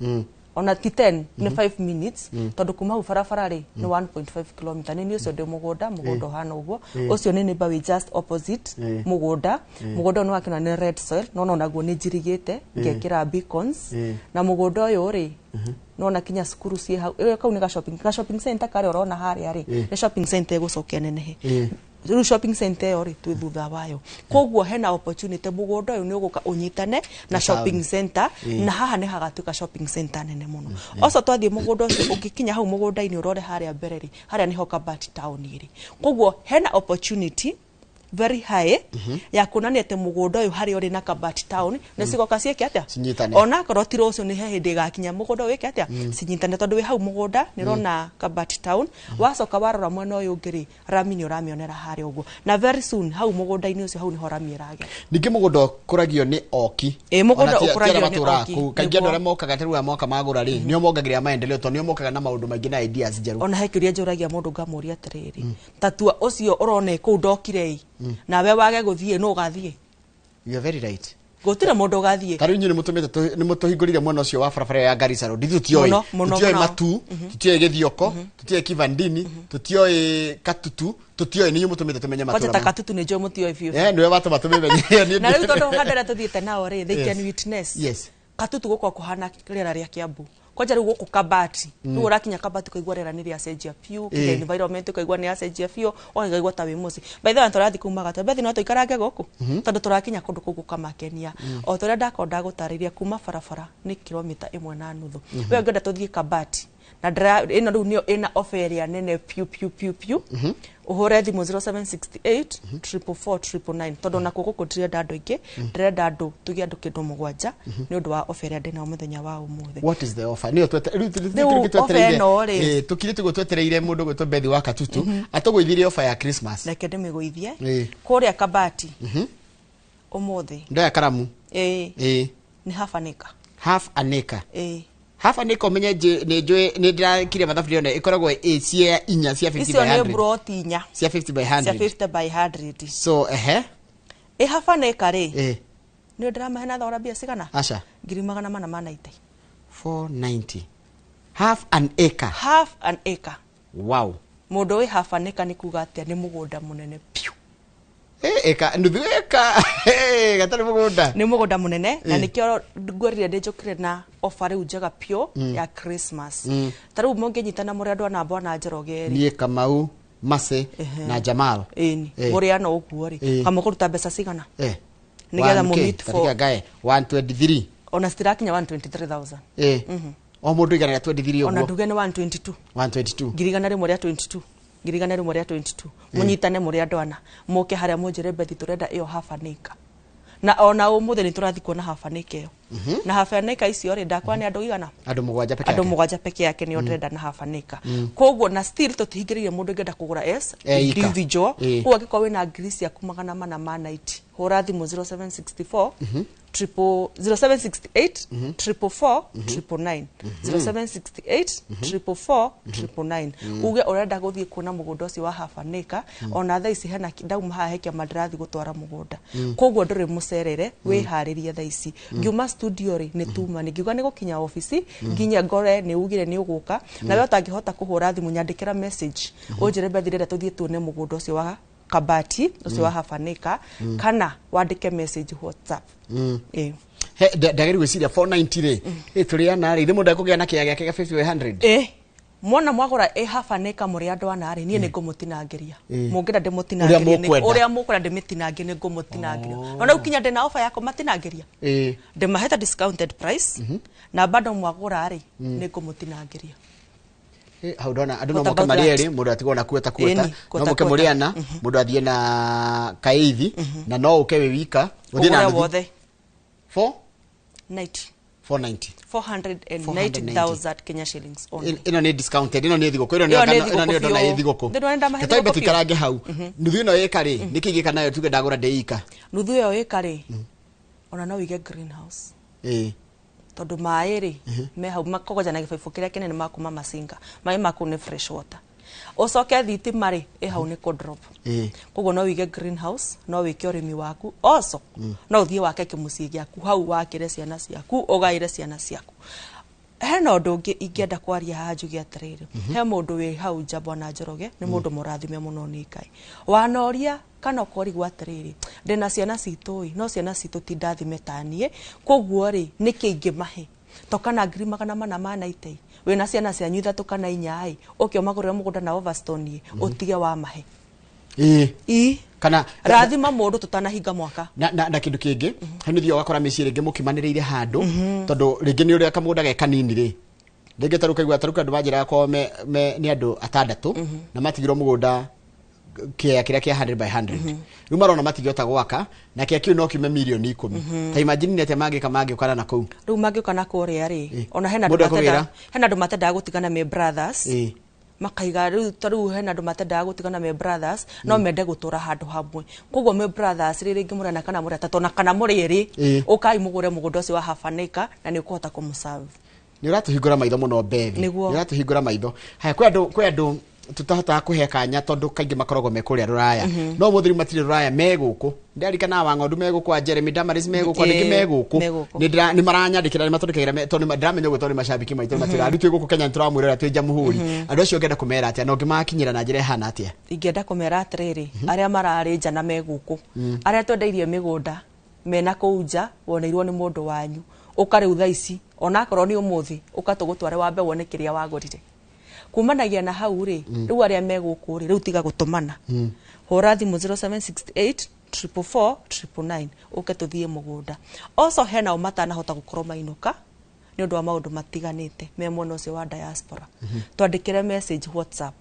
ona ti 10, nĩ 5 minutes, tondũ kuma hau barabara rĩ nĩ 1.5 km. Nĩ niĩ ũcio ndĩ mũgũnda, mũgũnda ũhana ũguo. Ũcio nĩ neighbor wĩ just opposite mũgũnda. Mũgũnda ũyũ nĩ wakĩona nĩ red soil, no onaguo nĩ njirigĩte ngekĩra beacons. Na mũgũnda ũyũ rĩ, nona kinya cukuru ciĩ hau. Ĩyo kau nĩ ga shopping center karĩa ũrona harĩa rĩ, nĩ shopping center ĩgũcoka ĩnenehe. Rĩu shopping center ĩyo rĩ, twĩ thutha wayo, koguo hena opportunity mũgũnda ũyũ nĩ ũgũka ũnyitane na shopping center, na haha nĩ hagatuĩka shopping center nene mũno. Oco twathiĩ mũgũnda ũcio, ũngĩkinya hau mũgũnda-inĩ ũrore harĩa mbere rĩ, harĩa nĩho Kabati town ĩrĩ. Koguo hena opportunity very high ya kuonania atĩ mũgũnda ũyũ harĩa ũrĩ na Kabati town nĩ cigoka ciĩke atĩa? Cinyitane. Onakorwo ti rũciũ, nĩ he hĩndĩ ĩgakinya mũgũnda ũyũ wĩke atĩa? Cinyitane, tondũ wĩ hau mũgũnda nĩ ũrona Kabati town. Wacoka warora mwena ũyũ ũngĩ rĩ, rami nĩ ũramĩonera harĩa ũguo, na very soon hau mũgũnda-inĩ ũcio, hau nĩho rami ĩragera. Ningĩ mũgũnda ũkũragio nĩ oki. Ĩ, mũgũnda Ona ti ũkũragio arĩa nĩ matũraga oki, kũu. Kaingĩ andũ nĩguo. arĩa mokaga ta rĩu aya moka magũra rĩ, nĩo mongagĩrĩra maendeleo, tondũ nĩo mokaga na maũndũ maingĩ na ideas njerũ. Ona he kĩũria njũragia mũndũ, ngamũria atĩrĩrĩ, tatua ũcio ũrona kũu ndokire ĩ, nawe wage gũthiĩ, nũ ũgathiĩ? You are very right. Gũtirĩ mũndũ ũgathiĩ. Ta rĩu inyuĩ nĩ mũtũhingũrire mwena ũcio wa barabara ya Garissa Road. Ithuĩ tũtioĩ. Mũno, mũno, Tũtioĩ mũno. Matu, tũtioĩ Gĩthioko, tũtioĩ Kivandini, tũtioĩ Katutu, tũtioĩ. Nĩ inyuĩ mũtũmĩte tũmenye kwanja matũra ta mau. Katutu nĩ njũĩ mũtioĩ biũ. Eh, nĩwe watũma tũmĩmenye. Na rĩu tondũ handũ harĩa tũthiĩte nao rĩ, they can witness. Katutu gũkorwo kũhana rĩera rĩa Kiambu. Kwanja rĩu gũkũ Kabati, rĩu ũrakinya Kabati ũkaigua rĩera nĩ rĩacenjia biũ, kinya environment ũkaigua nĩ yacenjia biũ, ũkaigua ta wĩ mũciĩ. By the way, tũrathiĩ kuma Gatũ Bethi, no tũikarange gũkũ tondũ tũrakinya kũndũ kũu gũkamakenia. O ta ũrĩa ndakorwo ndagũtarĩria, kuma barabara nĩ kilomita 1.5. We ũngĩenda tũthiĩ Kabati na ndĩra ĩno rĩu nĩyo ĩna offer ĩrĩa nene piũ piũ piũ piũ, ũhũre thimũ 0768 444 999, tondũ nakuo gũkũ ndirenda andũ aingĩ, ndĩrenda andũ tuge andũ kĩndũ 7 nĩ ũndũ wa offer ĩrĩa ndĩnayo mũthenya wa ũmũthĩ. What is the offer? Nĩyo rĩu Rĩu twetereire. offer ĩno rĩ. Eh, tũkirĩte ũguo twetereire mũndũ gwĩtwo Bethi wa Katutu atũgũithirie offer ya Christmas. Reke ndĩmĩgũithie. Kũrĩa Kabati ũmũthĩ, Ndoya karamu. Ĩĩ, nĩ half an acre. Half an acre. Ĩĩ. Half an acre, ũmenye nĩ njũĩ, nĩ ndĩrakire mathabu ndĩrona ĩkoragwo ĩ cia inya cia 50 Icio by nĩ 100. broti inya Cia 50 by cia 100. 50 by 100. So ehe. Ĩ half an acre rĩ, nĩ ndĩramahe na thogora mbia cigana? Aca. 490,000. 490 half an acre. Half an acre. Wow. Mũndũ wĩ half an acre nĩ kuga atĩa? Nĩ mũgũnda mũnene piũ. Ĩka nuthu ĩka. Gatarĩ mũgũnda. Nĩ mũgũnda mũnene, na nĩkĩo ngwĩrire ndĩnjũkire na offer rĩu njega piũ ya Christmas. Ta rĩu mũngĩnyitana mũrĩ andũ ana, bwana Njoroge rĩ, Niĩ, Kamau, Mase na Jamal. Ĩni, mũrĩ ana ũguo rĩ, kamũkũruta mbeca cigana nĩgetha 1K, mũmeet for katika gae 123. Ona citirakinya 123,000. O mũndũ 123 Ona ũguo. nduge nĩ 122. 122. 122,000, 122,000, mũnyitane mũrĩ andũ ana, mũke harĩa mũnjĩre, "Bethi, tũrenda ĩyo half an acre." Na ona ũmũthĩ nĩ tũrathiĩ kuona half an acre ĩyo, na half an acre icio rĩ, ndakwa nĩ andũ igana? Andũ 7 peke Andũ yake. 7 peke yake nĩo ndĩrenda na half an acre. Koguo na still tũtihingĩrĩirie mũndũ ũngĩenda kũgũra as Eh, ika. individual. Koguo angĩkorwo wĩna ngiri ciaku 490, hũra thimũ 0764 triple 0768 444 999, 0768 444 999, uge ũrenda gũthiĩ kuona mũgũnda ũcio wa half an acre. Ona thaa ici hena ndauma haha he kĩama ndĩrathiĩ gũtwara mũgũnda, koguo ndũrĩ mũcerere, wĩharĩrie. Thaa ici ngiuma studio rĩ, nĩ tuma nĩ ngiuga nĩ gũkinya obici nginya ngore nĩ ugire nĩ ũgũka. Na we ũtangĩhota kũhũra thimũ, nyandĩkĩra message ũnjĩre, "Bethi, ndĩrenda tũthiĩ tuone mũgũnda ũcio wa Kabati ũcio wa half an acre, kana wandĩke message WhatsApp. Ĩĩ. He ndagĩrĩ gwĩciria 490 rĩ, ĩ tũrĩ ana rĩ, mũndũ ekũgĩa na kĩaya gĩake gĩa 50 by 100. Ĩ mwona mwagũra ĩ half an acre mũrĩ andũ ana rĩ, niĩ nĩ ngũmũtinangĩria. Mũngĩenda ndĩmũtinangĩrie. Ũrĩa mũkwenda. Ũrĩa mũkwenda ndĩmĩtinangie, nĩ ngũmũtinangĩria. No rĩu kinya ndĩna offer ya kũmatinangĩria, ndĩmahete discounted price, na bado mwagũra rĩ, nĩ ngũmũtinangĩria. Hau ndona andũ no What moke about marĩ that? erĩ, mũndũ atigwo na kuota kuota. Ĩni, No kuota moke mũrĩ kuota. ana, mũndũ athiĩ na kaithi, na no ũke wĩ wika ũthiĩ na ũgũre nuthu. wothe. 4 90. 490. 490,000 Kenya shillings only. Ĩno nĩ discounted, ĩno nĩ thigũkũ, ĩno nĩ Ĩyo nĩ ĩno nĩ thigũkũ ndona ĩ biũ. thigũkũ. Ndĩrona ndamahe Twambe thigũkũ biũ. tuikarange hau. Nuthu ĩno ĩka rĩ, nĩkĩ ingĩka nayo tuge ndagũra ndĩ ika? Nuthu ĩyo ĩka rĩ, ona no wĩige greenhouse, tondũ maĩ rĩ me hau makogoja na gĩbaibũ kĩrĩa kĩnene makuma Masinga, maĩ maku nĩ fresh water. Ũcoke thitima rĩ ĩ hau nĩ kũ drop. Koguo no wĩige greenhouse, no wĩke ũrĩmi waku also, no ũthiĩ wake kĩmũciĩ gĩaku hau, wakĩre ciana ciaku, ũgaĩre ciana ciaku. Hena ũndũ ũngĩ ingĩenda kwaria haha njuge atĩrĩrĩ, he mũndũ wĩ hau nja, bwana Njoroge, nĩ mũndũ mũrathime mũno nĩ Ngai. Wanoria kana ũkorigwo atĩrĩrĩ, ndĩna ciana citũ ĩ, no ciana citũ ti ndathime ta niĩ, koguo rĩ nĩkĩ ingĩmahe to kana 490,000? Wĩna ciana cianyu ithatũ kana inya ĩ, ũke ũmagũrĩre mũgũnda na Overstone ĩ, ũtige wamahe. I Kana rathima mũndũ tũtanahinga mwaka. Na kindu kingi, hau nĩ thiaga ũgakora mĩciĩ rĩngĩ mũkimanĩrĩire handũ, tondũ rĩngĩ nĩ ũrĩa kamũgũnda ge kanini rĩ, rĩngĩ tarĩu kaigua tarĩu andũ manjĩraga kwao me nĩ andũ atandatũ na matigirwo mũgũnda kĩaya kĩrĩa kĩa 100 by 100. Rĩu marona matingĩhota gwaka na kĩaya kĩu no kiume mirioni 10. Ta imagine nĩ atĩa mangĩka mangĩũkana na kũu? Rĩu mangĩũka na kũrĩa rĩ, ona hena Mũndũ andũ matenda ekũgĩra? Hena andũ matendaga gũtigana me brothers, makaiga rĩu ta rĩu hena andũ matendaga gũtigana me brothers, no mende gũtũra handũ hamwe. Koguo me brothers rĩ, rĩngĩ mũrĩ ana kana mũrĩ atatũ na kana mũrĩ erĩ, ũkai mũgũre mũgũnda ũcio wa half an acre na nĩ ũkũhota kũmũserve. Nĩ ũratũhingũra maitho mũno, Bethi. Nĩguo. Nĩ ũratũhingũra maitho. Haya, kwĩ andũ tũtahotaga kũhe kanya tondũ kaingĩ makoragwo me kũrĩa rũraya, no ũmũthĩ rĩu matirĩ rũraya, me gũkũ. Ndirarikana wa ng'ondu me gũkũ, wa Jeremy Damaris me gũkũ, andũ aingĩ me gũkũ. Me gũkũ. Nĩ maranyandĩkĩra, nĩ matũndĩkagĩra tondũ ndĩramenya ũguo tondũ nĩ macambĩki maitũ, matwĩraga rĩu twĩ gũkũ Kenya, nĩ tũramwĩrora twĩ Jamhuri. Andũ acio ũngĩenda kũmera atĩa na ũngĩmakinyĩra na njĩra ĩhana atĩa? Ingĩenda kũmera atĩrĩrĩ, arĩa mararĩ nja na me gũkũ, arĩa twendeirie mĩgũnda mena kũu nja, woneirwo nĩ mũndũ wanyu, ũka rĩu thaa ici, onakorwo nĩ ũmũthĩ, ũka tũgũtware wambe wone kĩrĩa wagũrire. Kumanagia na hau rĩ, rĩu arĩa me gũkũ rĩ, rĩu tiga gũtũmana, hũra thimũ 0768 444 999, ũke tũthiĩ mũgũnda. Also hena o matanahota gũkorwo mainũka nĩ ũndũ wa maũndũ matiganĩte me mwena ũcio wa diaspora, twandĩkĩre message WhatsApp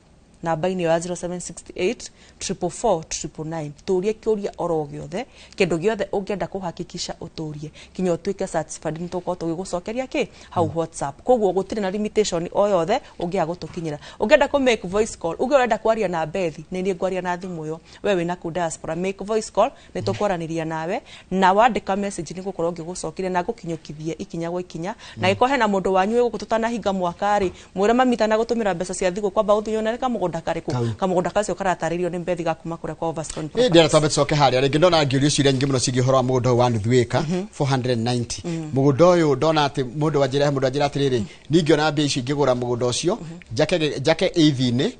namba-inĩ ĩyo ya 0768 444 999, tũrie kĩũria oro gĩothe, kĩndũ gĩothe ũngĩenda kũhakikisha, ũtũrie kinya ũtuĩke satisfied, nĩ tũgũkorwo tũgĩgũcokeria kĩ hau WhatsApp. Koguo gũtirĩ na limitation o yothe ũngĩaga gũtũkinyĩra. Ũngĩenda kũ make voice call, uge ũrenda kwaria na Bethi, nĩ niĩ ngwaria na thimũ ĩyo. We wĩna kũu diaspora, make voice call, nĩ tũkwaranĩria nawe, na wandĩka message nĩ gũkorwo ngĩgũcokeria na ngũkinyũkithie ikinya gwa ikinya. Na gĩkorwo hena mũndũ wanyu wĩ gũkũ, tũtanahinga mwaka rĩ, mwĩre mami tanagũtũmĩra mbeca cia thigũ, kwamba ũthiĩ wone kamũgũnda karĩkũ. Kau. Kamũgũnda kacio karatarĩrio nĩ Bethi gakuma kũrĩa kwa Overstone Ĩ Properties. ndĩra twambe tũcoke harĩa rĩngĩ. Ndona ngĩũrio ciũria nyingĩ mũno ciĩgiĩ ũhoro wa mũgũnda ũyũ wa nuthu ĩka 490. Mũgũnda ũyũ ndona atĩ mũndũ wanjĩra atĩrĩrĩ, ningĩona mbia icio ingĩgũra mũgũnda ũcio, njake ĩithi-inĩ,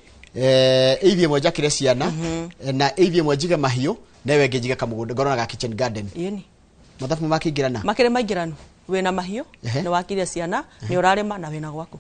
ĩithi ĩmwe njakĩre ciana, na ĩithi ĩmwe njige mahiũ, na ĩyo ĩngĩ njige kamũgũnda ngorwo na ga kitchen garden. Ĩni. Mathabu makĩingĩrana? Makĩrĩ maingĩranu. Wĩna mahiũ, nĩ wakire ciana, nĩ ũrarĩma na wĩna gwaku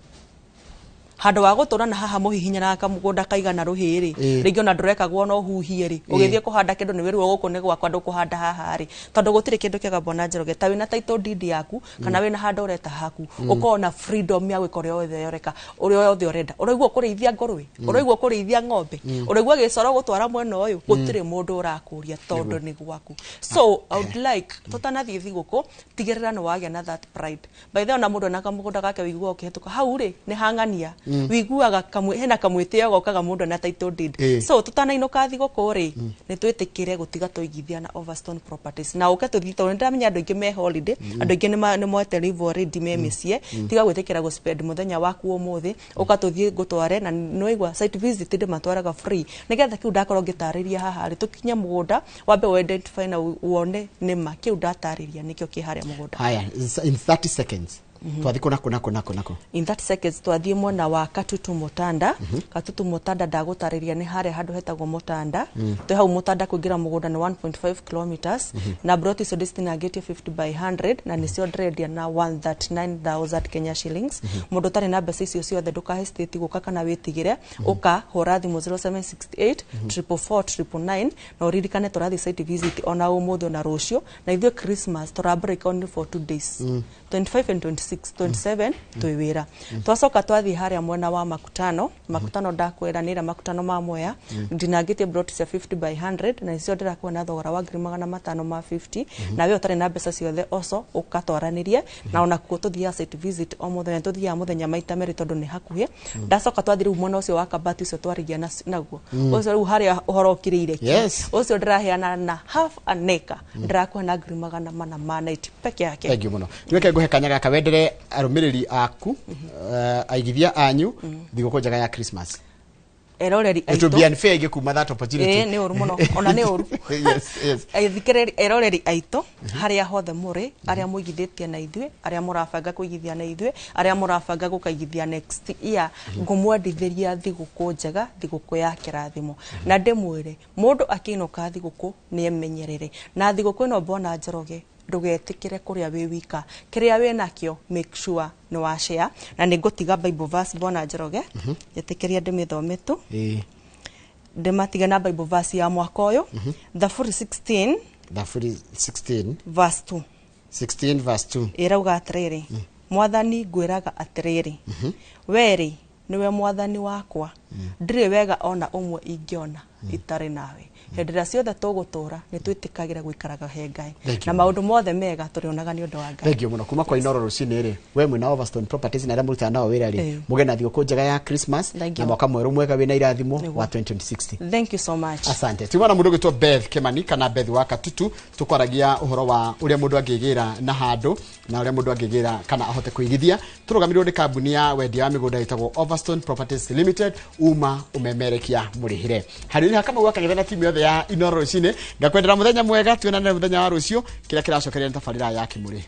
handũ wa gũtũra na haha mũhihinyanaga kamũgũnda kaigana rũhĩ rĩ, rĩngĩ ona ndũrekagwo no huhie rĩ, ũgĩthiĩ kũhanda kĩndũ nĩ wĩrwo gũkũ nĩ gwakwa, ndũkũhanda haha rĩ, tondũ gũtirĩ kĩndũ kĩega, bwana Njoroge, ta wĩna title deed yaku kana wĩna handũ ũreta haku, ũkorwo na freedom ya gwĩka ũrĩa wothe ũreka, ũrĩa wothe ũrenda. Ũraigua kũrĩithia ngũrwe, ũraigua kũrĩithia ng'ombe, ũraigua gĩcoro gũtwara mwena ũyũ, gũtirĩ mũndũ ũrakũria tondũ nĩ gwaku. So I would like tũtanathiĩ thigũkũ, tigĩrĩra nĩ wagĩa na that pride. By the way, ona mũndũ ena kamũgũnda gake, wĩiguaga ũkĩhetũka hau rĩ, nĩ hang'ania, wĩiguaga kamwe hena kamwĩtĩo gokaga mũndũ ena title deed. So tũtanainũka thigũkũ rĩ, nĩ twĩtĩkĩre gũtiga tũigithia na Overstone Properties na ũke tũthiĩ, tondũ nĩndĩramenya andũ aingĩ me holiday, andũ aingĩ nĩ moete leave already me mĩciĩ. Tiga gwĩtĩkĩra gũ spend mũthenya waku ũmũthĩ, ũka tũthiĩ ngũtware na nĩwaigua site visit ndĩmatwaraga free, nĩgetha kĩu ndakorwo ngĩtarĩria haha rĩ, tũkinye mũgũnda wambe ũ identify na wone nĩma kĩu ndatarĩria nĩkĩo kĩ harĩa mũgũnda. Haya, in 30 seconds. Twathi kũ na kũ na kũ na kũ na kũ? In that seconds twathiĩ mwena wa Katutu Mutanda. Katutu Mutanda ndagũtarĩria nĩ harĩa handũ hetagwo Mutanda. Twĩ hau Mutanda kũingĩra mũgũnda nĩ 1.5 kilometers, na broti icio ndĩcitinangĩtie 50 by 100, na nĩcio ndĩrendia na 139,000 Kenya shillings. Mũndũ ũtarĩ na mbeca icio ciothe, ndũkahesitate gũka kana wĩtigĩre, ũka hũra thimũ 0768 444 999, na ũririkane tũrathiĩ site visit ona ũmũthĩ ona rũciũ, na ithuĩ Christmas tũra break only for 2 days, 25 and 26. 27 twĩ wĩra. Twacoka twathiĩ harĩa mwena wa Makutano. Makutano ndakwĩra nĩra Makutano ma Mwea, ndinangĩtie plot cia 50 by 100, na icio ndĩrakuwa na thogora wa 550,000. Na we ũtarĩ na mbeca ciothe oco ũkatwaranĩrie, na onakuo tũthiaga site visit o mũthenya, tũthiaga mũthenya maita merĩ tondũ nĩ hakuhĩ. Ndacoka twathiĩ rĩu mwena ũcio wa Kabati ũcio twarigia naguo ũcio rĩu harĩa ũhoro ũkirĩire ki. Ũcio ndĩraheana na half an acre, ndĩrakuha na 490,000 peke yake. Thank you muno. Reke nguhe kanya gaka wendere arũmĩrĩri aku, aigithia anyu thigũkũ njega ya Christmas. Eroreri It would be unfair ingĩkuma that opportunity. Ĩĩ, nĩ ũru mũno, ona nĩ ũru. Yes. Athikĩrĩri, eroreri aitũ harĩa hothe mũrĩ, arĩa mũigithĩtie na ithuĩ, arĩa mũrabanga kũigithia na ithuĩ, arĩa mũrabanga gũkaigithia next year, ngũmwendithĩria thigũkũ njega, thigũkũ ya kĩrathimo, na ndĩmwĩre mũndũ akĩinũka thigũkũ nĩ emenyerere na thigũkũ ĩno. Mbona Njoroge, ndũgetĩkĩre kũrĩa wĩ wika, kĩrĩa wĩ nakĩo make sure nĩ wa share. Na nĩ ngũtiga Bible verse, Bwana Njoroge, njĩtĩkĩria ndĩmĩthome tu. Ndĩmatige na Bible verse ya mwaka ũyũ, Thaburi 16. Thaburi 16. Verse 2. 16 verse 2. Ĩrauga atĩrĩrĩ, "Mwathani, ngwĩraga atĩrĩrĩ, werĩ nĩwe mwathani wakwa, ndirĩ wega ona ũmwe ingĩona itarĩ nawe." Hĩndĩ ĩrĩa ciothe tũgũtũra nĩ twĩtĩkagĩra gũikaraga he Ngai, Thank you. na maũndũ mothe mega tũrĩonaga nĩ ũndũ wa Ngai. Thank you muno kuma kwa Inoro rucinĩ rĩ, we mwĩna Overstone Properties na arĩa mũrutaga nao wĩra rĩ, mũgĩe na thigũkũ njega ya Christmas Thank na you. mwaka mwerũ mwega wĩna irathimo Nĩguo. wa 2060. Thank you so much. Asante. Tumana mundu gwitwo Beth Kimani kana Beth wa Katutu, tukwaragia uhoro wa uria mundu angĩgĩra na handũ na uria mundu angĩgĩra kana ahote kũigithia. Tũrũgamĩrĩirwo nĩ kambuni ya wendia wa mĩgũnda ĩtagwo Overstone Properties Limited, uma ũmemerekia mũrĩhĩre harĩ nĩ hakamau akagĩtha na timu yothe ya Inoro rũcinĩ. Ngakwendera mũthenya mwega, tuonane mũthenya wa rũciũ. Kĩrĩa kĩracokeria nĩ tabarĩra ya Kĩmũrĩ.